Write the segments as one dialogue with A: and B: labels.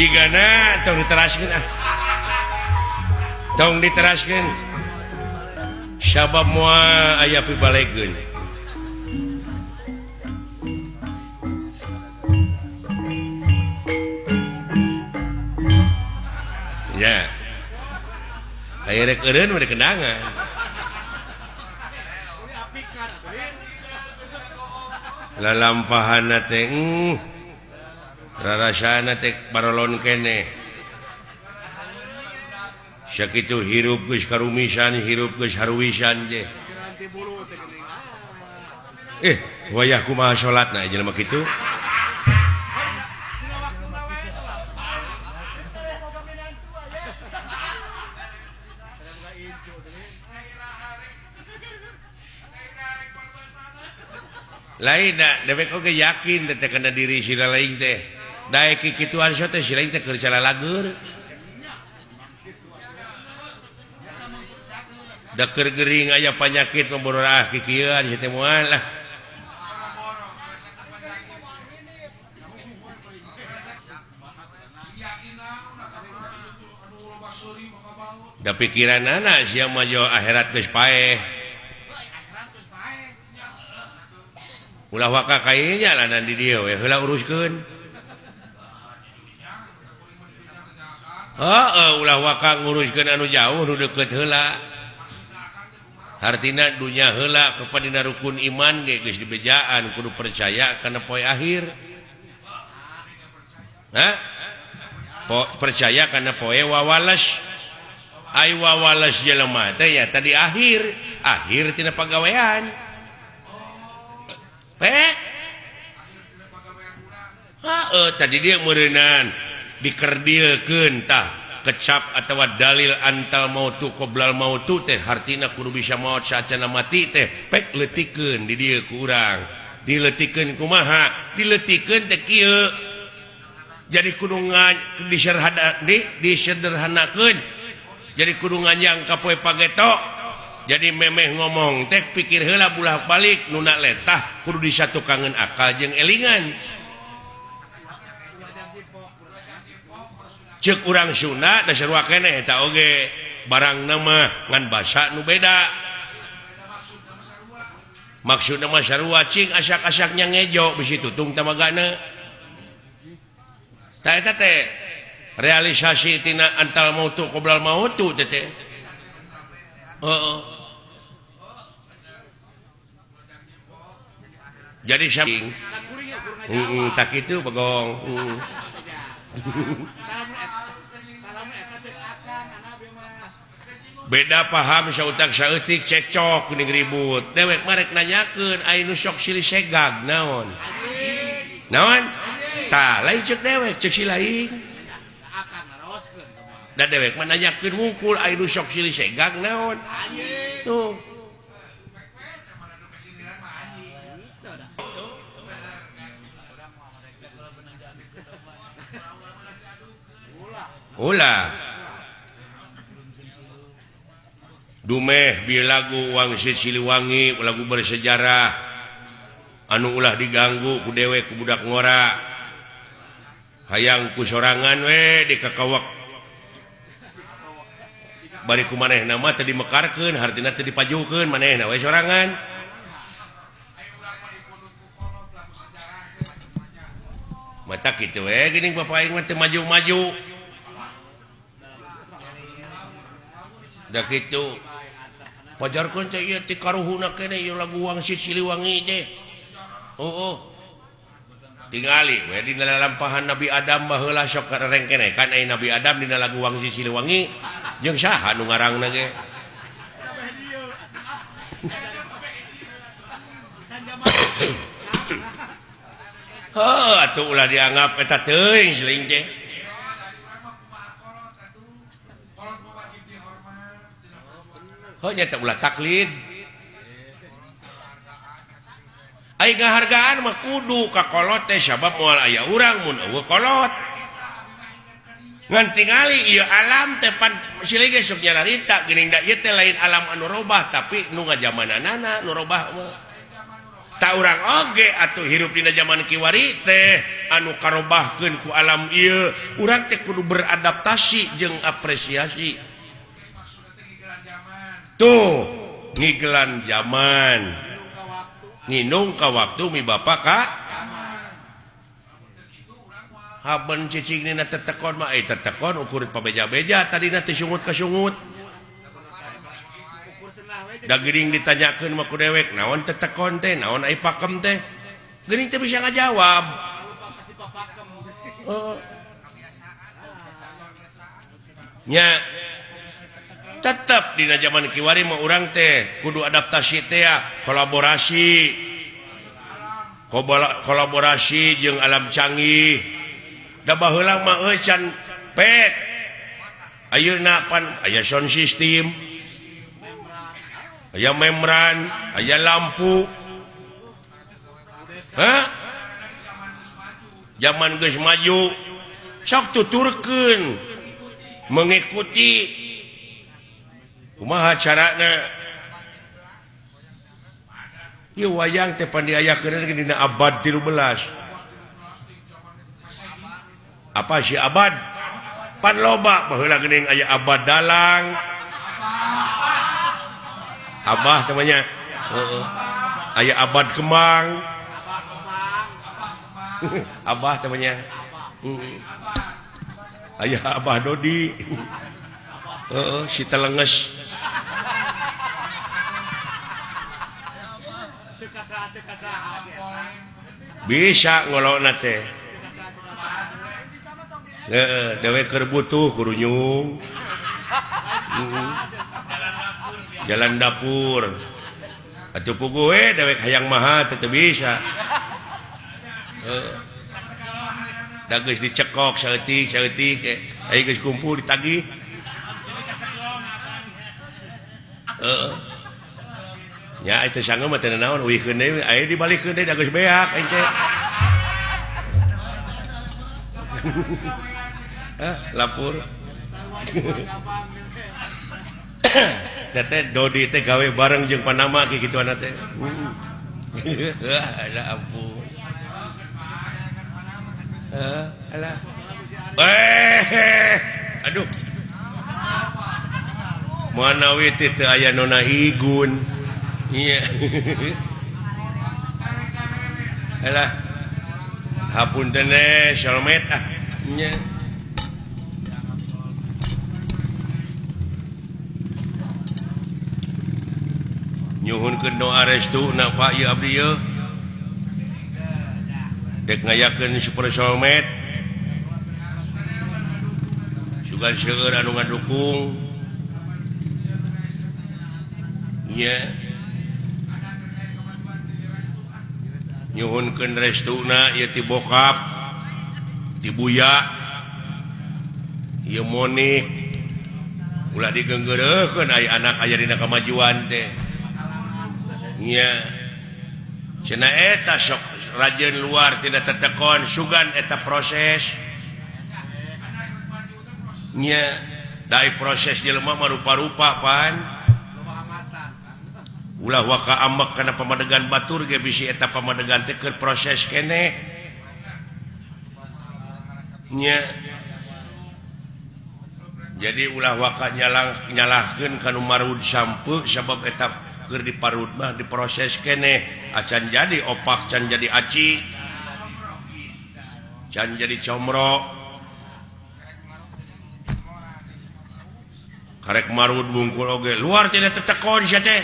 A: Jigana tong diteraskeun ah. Tong diteraskeun. Sabab moal aya pibalegeun. Ya. Aya rek eureun mah kenangan. Lalampahana teh rarasana teh barolon keneh. Sakitu hirup geus karumisan, hirup geus haruwisan je. Wayah kumaha salatna jelema kitu? Lain da dewek oge yakin teh kana diri sila lain teh. Daek kikituan so teh sila teh keur calalagur. Da keur gering aya panyakit mah kikieuan si teh moal lah. Da pikiranana sia mah jo akhirat geus paeh. Ulah waka kainya lanan di dieu we heula uruskeun. Heeh, ulah waka nguruskeun anu jauh nu deukeut heula. Hartina dunya heula kepada dina rukun iman ge geus dibejaan kudu percaya kana poe akhir. Hah? Percaya kana poe wawales. Ai wawales jelema teh nya tadi akhir, akhir tina pagawean. Tadi dia meureunan dikerdilkeun tah kecap atawa dalil antal mautu qoblal mautu teh hartina kudu bisa maot saacana mati teh pek leutikeun di dieu ku urang dileutikeun kumaha dileutikeun teh kieu jadi kudu disederhanakeun jadi kudu nganjang ka poe pageto. Jadi memeh ngomong teh pikir heula bulah balik nuna letah kudu disatukangeun akal jeung elingan. Ceuk urang Sunda da sarua keneh eta oge barang nama ngan basa nu beda. Maksudna mah sarua cing asak-asaknya ngejo bisi tutung tamagana. Tah eta teh realisasi tina antal mautu qoblal mautu teh teh. Heeh. Jadi saking tak itu bagong. Beda paham sautak saeutik cekcok geuning ribut. Dewek mah rek nanyakeun ai nu sok silih segag naon. Naon? Tah lain ceuk dewek ceuk si lain. Da dewek mah nanyakeun wungkul ai nu sok silih segag naon. Tuh. Ulah dumeh bi lagu Wangsit Siliwangi lagu bersejarah anu ulah diganggu ku dewek ku budak ngora hayang ku sorangan we dikakawak bari ku manehna mah teu dimekarkeun hartina teu dipajukeun manehna we sorangan mata kitu we geuning bapak aing mah teu maju-maju. Da kitu pajarkeun teh ieu ti karuhuna keneh ieu lagu Wangsit Siliwangi teh. Heueuh. Tingali we dina lalampahan Nabi Adam baheula sok rengkeneh kan ai Nabi Adam dina lagu Wangsit Siliwangi jeung saha nu ngarangna ge. Heuh atuh ulah dianggap eta teuing siling teh. Heuh nya teh ulah taklid. Ai ngahargaan mah kudu ka kolot teh sabab moal aya urang mun eueuh kolot. Ngan tingali ieu alam teh pan silih ge sok nyararita geuning da ieu teh lain alam anu robah tapi nu ngajamananana nu robah mah. Tak urang oge atuh hirup dina zaman kiwari teh anu karobahkeun ku alam ieu, urang teh kudu beradaptasi jeung apresiasi. Tuh, ngigelan zaman. Nginung ka waktu mi bapa ka haben cicing dina tetekon mah tetekon ukur pabeja-beja tadina teh sungut ka sungut. Da geuning ditanyakeun mah ku dewek naon tetekon teh naon ai pakem teh geuning teh bisa ngajawab. Nya tetep dina zaman kiwari mah urang teh kudu adaptasi teh kolaborasi. Kolaborasi jeung alam canggih. Da baheula mah euy can pek. Ayeuna pan aya sound system. Aya membran, aya lampu. Hah? Zaman geus maju, sok tuturkeun mengikuti kumaha carana. Ieu wayang teh pan diayakeun dina abad 13. Apa si abad? Pan loba baheula geuning aya abad dalang. Abah temannya. Heeh. Aya abad kembang. Abah temannya. Heeh. Aya Abah Dodi. Heeh, si telenges. Bisa ngolokna teh. Heeh, dewek keur butuh kurunyung. Jalan dapur. Atuh puguh we dewek hayang maha teh teu bisa. Heeh. Da geus dicekok saeutik-saeutik aya geus kumpul ditagih. Heeh. Nya eta sanggeum mah teu naon uihkeun deui aya dibalikeun deui da geus beak aing teh. Hah, lapor. Teteh Dodi teh gawe bareng jeung Panama ki kituana teh. Alah ampun. Alah. Aduh. Manawi teh teu aya nona Igun. Iya. Alah. Hapunten solmet ah. Nya. Nyuhunkeun doa restu na Pak ieu abdi ieu. Dek ngayakeun super solmet. Sugan seueur anu ngadukung. Nya. Nyuhunkeun restuna ieu ti bokap, ti buya, ieu Monik. Ulah digeunggeureuhkeun aya anak aya dina kamajuan teh. Nya. Cenah eta sok rajin luar tidak tetekon sugan eta proses. Nya, dai proses jelema mah rupa-rupa pan. Ulah waka amek kana pamadegan batur ge bisi eta pamadegan teh keur proses keneh. Nya. Jadi ulah waka nyalahkeun kanu marud sampeu sabab eta keur diparud mah diproses keneh acan jadi opak, can jadi aci, can jadi comro. Karek marud bungkul oge luar tidak tetekon sia teh.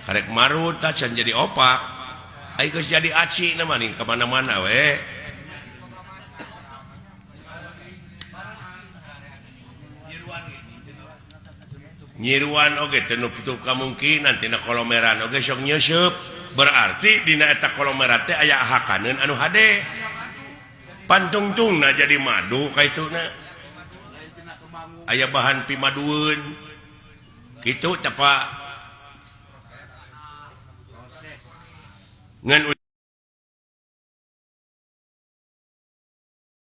A: Karek marud tah can jadi opak. Ai geus jadi aci na mah ka mana-mana we. Nyiruan oge teu nutup kamungkinan tina kolomeran oge sok nyeuseub. Berarti dina eta kolomeran teh aya hakaneun anu hade. Pantungtungna jadi madu kaituna. Aya bahan pimadueun. Kitu teh Pak. Ngan